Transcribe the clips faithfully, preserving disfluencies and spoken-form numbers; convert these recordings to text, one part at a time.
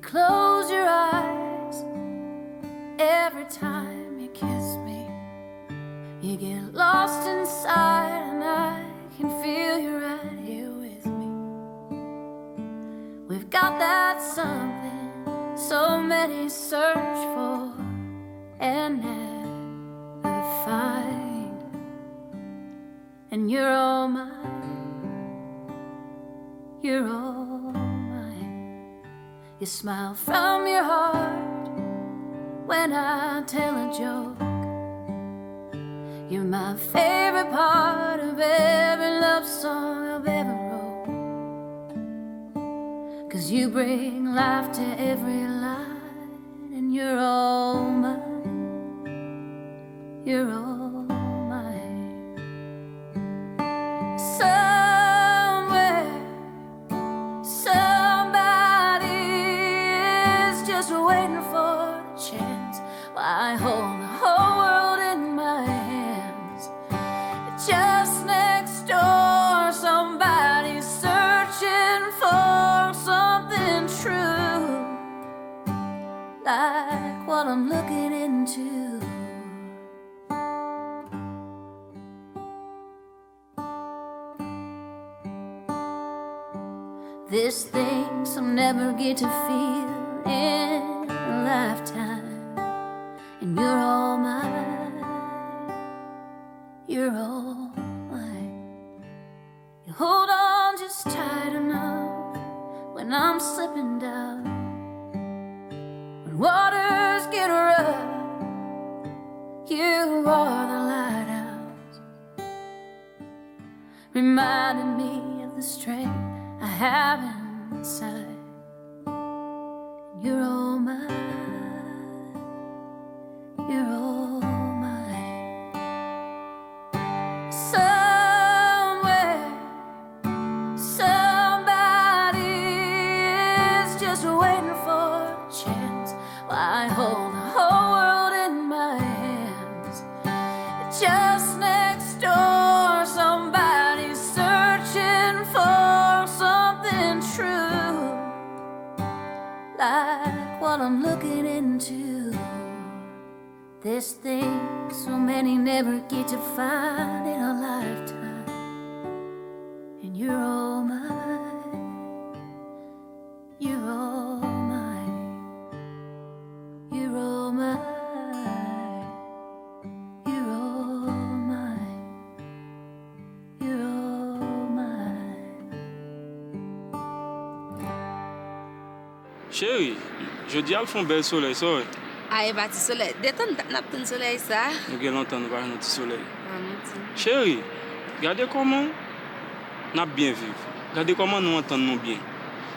Close your eyes every time you kiss me. You get lost inside, and I can feel you right here with me. We've got that something so many search for and never find. And you're all mine. You're all mine. You smile from your heart when I tell a joke. You're my favorite part of every love song I've ever wrote. 'Cause you bring life to every line, and you're all mine. You're all mine. Somewhere, somebody is just waiting for the chance. Why I hold the whole world in my hands? Just next door, somebody's searching for something true, like what I'm looking into. There's things I'll never get to feel in a lifetime. And you're all mine. You're all mine. You hold on just tight enough when I'm slipping down. When waters get rough, you are the lighthouse, reminding me of the strength I have inside. You're all mine. You're all mine. Somewhere, somebody is just waiting for a chance. Why I hold the whole world in my hands? Just next door, somebody's searching for something true, like what I'm looking into. There's things so many never get to find in a lifetime. And you're all mine. You're all mine. You're all mine. You're all mine. You're all mine. Cheri, jodi a l fè yon bèl solèy, sa w wè? A, e pa ti solèy. Detann, n ap tann solèy sa. Nou gen lontan nou pa jwenn yon ti solèy. Pa manti. Cheri, gade kòman n ap byen viv. Gade kòman nou antann nou byen.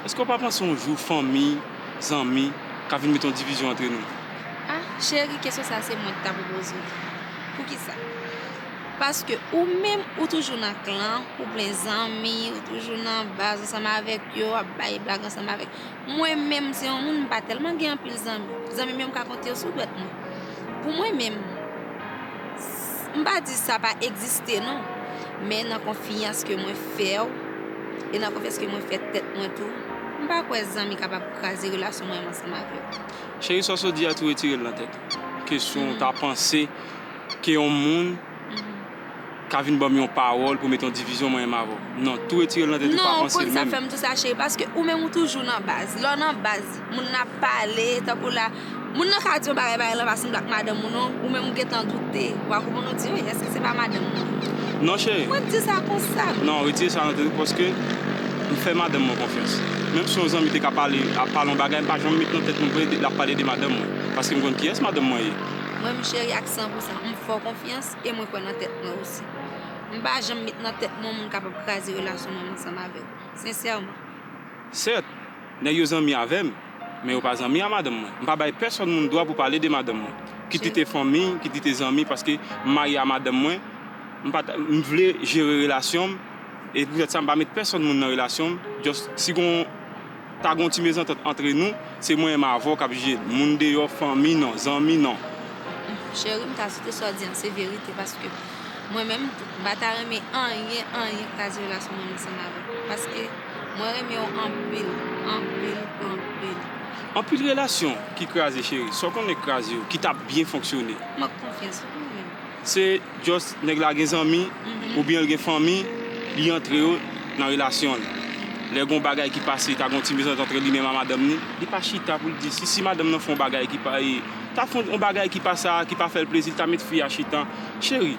Èske w pa panse yon jou fanmi, zanmi, ka vin met yon divizyon antre nou? A, cheri, kesyon sa se mwen ki ta pwopoze w. Poukisa? Paske ou menm, ou toujou nan klan, ou plen zanmi, ou toujou nan baz ansanm avèk yo, ap bay blag ansanm avèk. Mwen menm, se yon moun, m pa tèlman gen anpil zanmi. Zanmi m yo, m ka konte yo sou dwèt mwen. Pou mwen menm, s- m pa di sa pa egziste, non. Men nan konfyans ke mwen fè w, e nan konfyans ke mwen fè tèt mwen tou, m pa kwè zanmi kapab kraze relasyon mwen menm ansanm avè w. Cheri, sa w sot di a, tou retire l nan tèt ou. Kesyon w ta panse ke yon moun ka vin ban m yon pawòl pou met yon divizyon mwen menm avè w. Non, tou retire l nan tèt ou, pa panse l menm. Non, ou konn sa fè m di w sa, cheri, paske ou menm ou toujou nan baz. Lè w nan baz, moun nan ap pale, tankou la, moun nan ka di yon bagay, bagay lan pa sanble ak madanm ou non, ou menm ou gentan doute. Ou pa konprann, ou di, "Wi, èske se pa madanm mwen?" Non, cheri. Mwen di sa konsa. Non, retire sa nan tèt ou, paske m fè madanm mwen konfyans. Menm si yon zanmi te ka pale, ap pale yon bagay, m pa janm met nan tèt mwen pou l ap pale de madanm mwen. Paske m konn kiyès madanm mwen ye. Mwen menm, cheri, ak san pou san, m fè w konfyans e mwen kwè nan tèt mwen osi. M pa janm met nan tèt mwen yon moun kapab kraze relasyon mwen ansanm avè w. Sensèman. Sèt, nèg yo zanmi avè m, men yo pa zanmi a madanm mwen. M pa bay pèsonn moun dwa pou pale de madanm mwen. Kit li te fanmi, kit li te zanmi, paske m marye a madanm mwen, m pa ta- m vle jere relasyon m, e poutèt sa m pa met pèsonn moun nan relasyon m. Just, si gon ta gon ti mezantant antre nou, se mwen menm avè w k ap jije l. Moun deyò, fanmi, non, zanmi, non. Cheri, m ta swete sa w di an se verite, paske mwen menm tou, m pa ta renmen anyen, anyen kraze relasyon mwen menm ansanm avè w. Paske mwen renmen w anpil, anpil, anpil. Anpil relasyon ki kraze, cheri, sa w konnen k kraze yo, ki t ap byen fonksyone. Mank konfyans wi mwen menm. Se just nèg la gen zanmi, Mhm. oubyen l gen fanmi, li antre yo nan relasyon l. Lè gon bagay ki pase, ta gon ti mezantant antre li menm a madanm ni, li pa chita pou l di si, si madanm nan fè yon bagay ki pa, e, ta fè yon bagay ki pa sa, ki pa fè l plezi, l ta met fi a chita, cheri,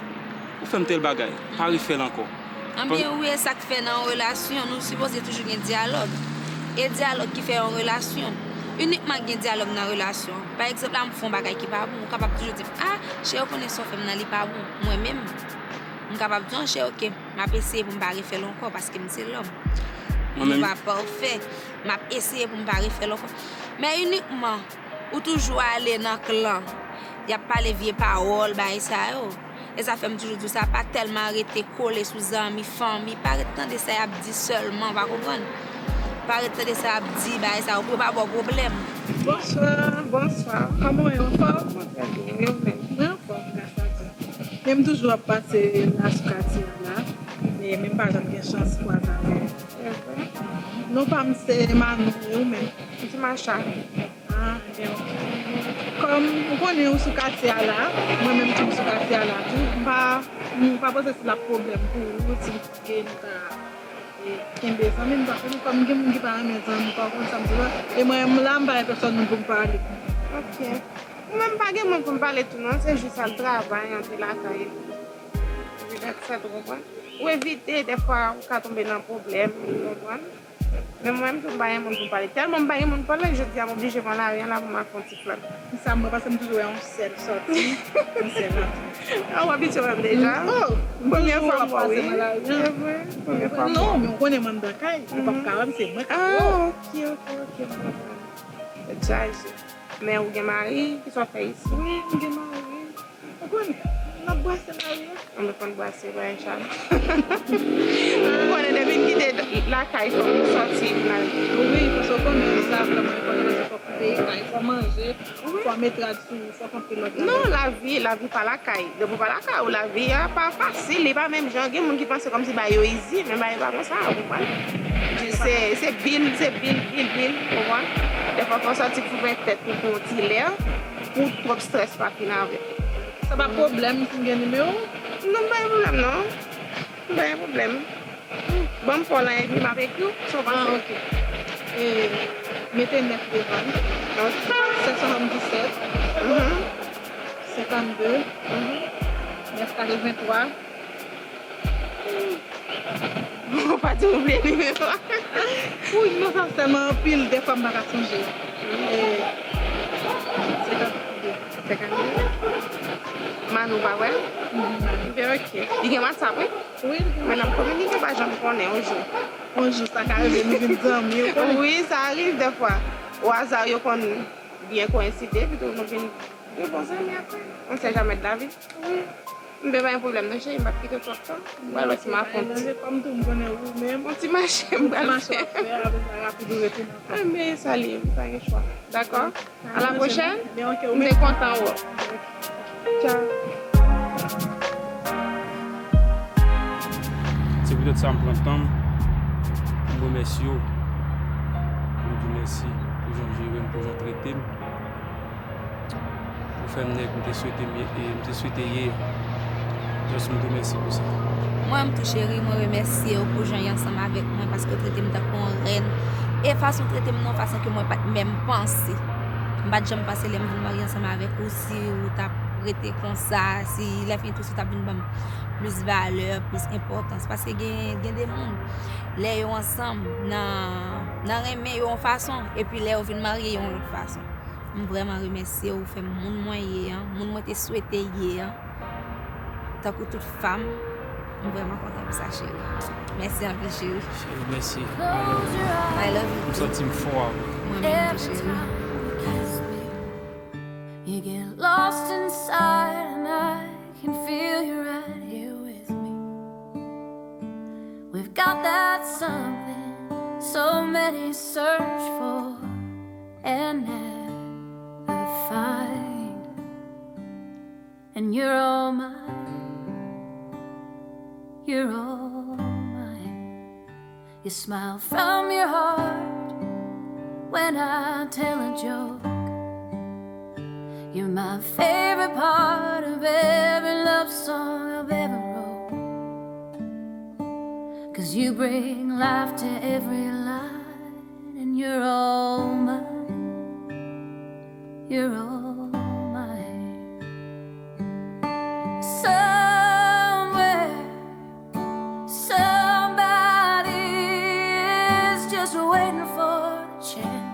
ou fè m tèl bagay, pa refè l ankò. Anbyen wi, e sa k fè nan yon relasyon, nou sipoze toujou gen dyalòg. E dyalòg ki fè yon relasyon. Inikman gen dyalòg nan relasyon. Pa egzanp, la m fè yon bagay ki pa bon, ou kapab toujou di m, a, cheri, ou konnen sa w fè m nan, li pa bon. Mwen menm, m kapab di, an, cheri, oke, m ap eseye pou m pa refè l ankò, paske m se lòm. Mwen Nou menm, pa pafè. M ap eseye pou m pa refè l ankò. Men inikman, ou toujou ale nan klan, y ap pale vye pawòl, bagay sa yo. E sa fè m toujou di w sa, pa tèlman rete kole sou zanmi, fanmi, pa ret tande sa y ap di sèlman, w pa konprann? Pa ret tande sa y ap di, bagay sa yo, pou yo pa ba w pwoblèm. Bonswa, bonswa. Kòman w ye, anfòm? Mwen trè byen, e ou menm? Mwen anfòm, gras a Dye. Men m toujou ap pase la sou katye a la, men, men m pa janm gen chans kwaze avè w. Non pa m se Manou, e ou menm? M se Macha. Ah, ebyen, ok. Kòm ou konnen ou sou katye a la, mwen menm tou m sou katye a la tou, m pa, m pa panse se l ap pwoblèm pou ou si nou ta, e, kenbe zanmi, m pa konnen kòm gen moun ki pa renmen zanmi, pa konn sa m di la, e mwen menm la, m pa gen pèsòn moun pou m pale. Ok. Mwen menm m pa gen moun pou m pale tou non, se jis al travay, antre lakay epi. Epi dat sa, ou konprann? Ou evite, dèfwa ou ka tonbe nan pwoblèm, ou konprann? Men mwen menm tou m pa gen moun pou m pale. Tèlman m pa gen moun pou pale, jodi a m oblije pran lari an la pou m al fè yon ti flàn. Sa m wè, paske m toujou wè yon sèl sòti, yon sèl rantre. Ah, w abitye wè m deja? Oh, premye fwa m wè w, wi. E vre? Premye fwa m wè w. Non, men ou konnen m anndan kay, ou p ap ka wè m, se mwen k ap wè w. Ah, ok, ok, ok, m konprann. Tèt chaje. Men ou gen mari, kisa w ap fè isi? Wi, m gen mari. Ou konnen, n ap brase lari a. Ann nou konn brase, pa gen chal. Ou konnen depi n kite lakay fòk nou sòti pou n al. Wi, paske w konnen sa vrèman enpòtan, paske fòk ou peye kay, fò manje, fò met rad sou ou, fòk anpil lòt bagay. Non, lavi, lavi pa lakay. Depi w pa lakay ou, lavi a pa fasil, li pa menm jan. Gen moun ki panse kòmsi bagay yo izi, men bagay pa konsa, ou konprann? Se, se bil, se bil, bil, bil, ou konprann? Dèfwa fò w sòti pou pran tèt ou pou yon ti lè, pou twòp strès pa fin avè w. Sa pa pwoblèm si m gen nimewo w? Non, m pa gen pwoblèm non. M pa gen pwoblèm. Ban m pa w la epi m ap ekri w, sa w panse? Ah, ok. E, mete nèf devan l. Ok. Sèt swasanndisèt, senkannde, nèf katrevenntwa. Ou pa di w bliye nimewo a. Wi, non, sa sèlman anpil, dèfwa m pa ka sonje. E, senkannde. Senkannde. Manou pa wè? Mhm. Ebyen, ok. Li gen WhatsApp, wi? Wi, li gen WhatsApp. Men n ap kominike, pa janm konnen, yon jou. Yon jou, sa ka rive, nou vin zanmi, ou konnen. Wi, sa rive dèfwa. O aza, yo konn byen koyenside, epi tou nou vin de bon zanmi apre. On sait jamais de la vie. Wi. M pa gen pwoblèm non, cheri, m p ap kite w twòp tan. M pral wè si m a fè yon ti. Manje pa m tou, m konnen ou menm. Yon ti mache m pral fè. Yon ti mache w ap fè, apre sa rapid ou retounen ankò. Anben, sa li ye, m pa gen chwa. Dakò? À la prochaine. M te kontan wè w. Tchao. Se poutèt sa m pran tan m pou m remèsye w, pou m di w mèsi pou jan w jere m, pou jan w trete m, pou w fè m nèg m te swete m ye, e m te swete ye a. Just m di w mèsi pou sa. Mwen menm tou cheri, mwen remèsye w pou jan w ye ansanm avèk mwen, paske w trete m tankou yon rèn. E fason w trete m nan yon fason ke mwen pa t menm panse. M pa t janm panse lè m vin marye ansanm avèk ou, si ou t ap rete konsa, si lè fini tou, si w t ap vin ban m plis valè, plis enpòtans. Paske gen, gen de moun, lè yo ansanm, nan, nan renmen yo yon fason, epi lè yo vin marye, yo yon lòt fason. M vrèman remèsye w, ou fè m moun mwen ye an, moun mwen te swete ye an. Tankou tout fanm, m vrèman kontan pou sa, cheri. Mèsi anpil, cheri. Cheri, mèsi. I love you. I love you. M santi m fò avè w. Mwen menm tou, cheri. You get lost inside, and I can feel you right here with me. We've got that something so many search for and never find. And you're all mine, you're all mine. You smile from your heart when I tell a joke. You're my favorite part of every love song I've ever wrote. Cause you bring life to every line, and you're all mine. You're all mine. Somewhere, somebody is just waiting for the chance.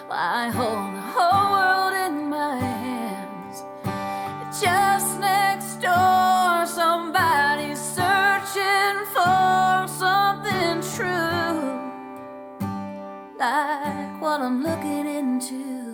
While I hold the whole world in my hands. Just next door, somebody's searching for something true, like what I'm looking into.